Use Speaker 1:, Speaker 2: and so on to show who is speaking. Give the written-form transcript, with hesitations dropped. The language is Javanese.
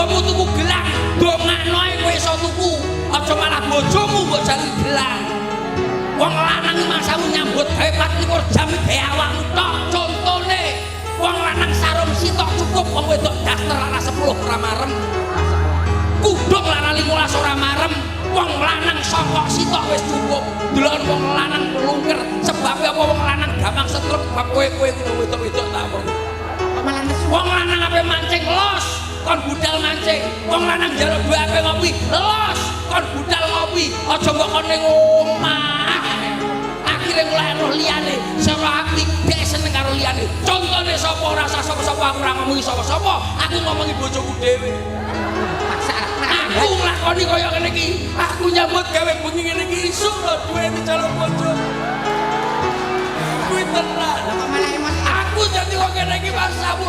Speaker 1: Tanggamu tuku gelang, dongakno ae kowe iso tuku. Aja malah bojomu mbok jaluki gelang. Wong lanang iki masamu nyambut gawe 24 jam gawe awakmu tok. Contone wong lanang sarung sitok cukup, wong wedok daster lara 10 ora marem. Kudung lara 15 ora marem. Wong lanang songkok sitok wis cukup. Delok wong lanang lungker, sebabe apa wong lanang gampang setruk bab kowe-kowe kudu wedok-wedok ta apa.
Speaker 2: Kok malah nesu.
Speaker 1: Wong lanang ape mancing los, kon budal mancing. Wong lanang njaluk duwe ape ngopi, los, kon budal ngopi. Aja mbok kon ning omah. Akhire mulai roh liyane, sapa apik dhek seneng karo liyane. Contone sapa ora usah sapa-sapa, aku ora ngomongi sapa-sapa, aku ngomongi bojoku dhewe.
Speaker 2: Maksa.
Speaker 1: Aku nglakoni kaya ngene iki, aku nyambut gawe bengi ngene iki isuk lho duwe dijaluk bojo. Kuwi tenan.
Speaker 2: Lah kok malah emosi.
Speaker 1: Aku jadi wong ngene iki masamu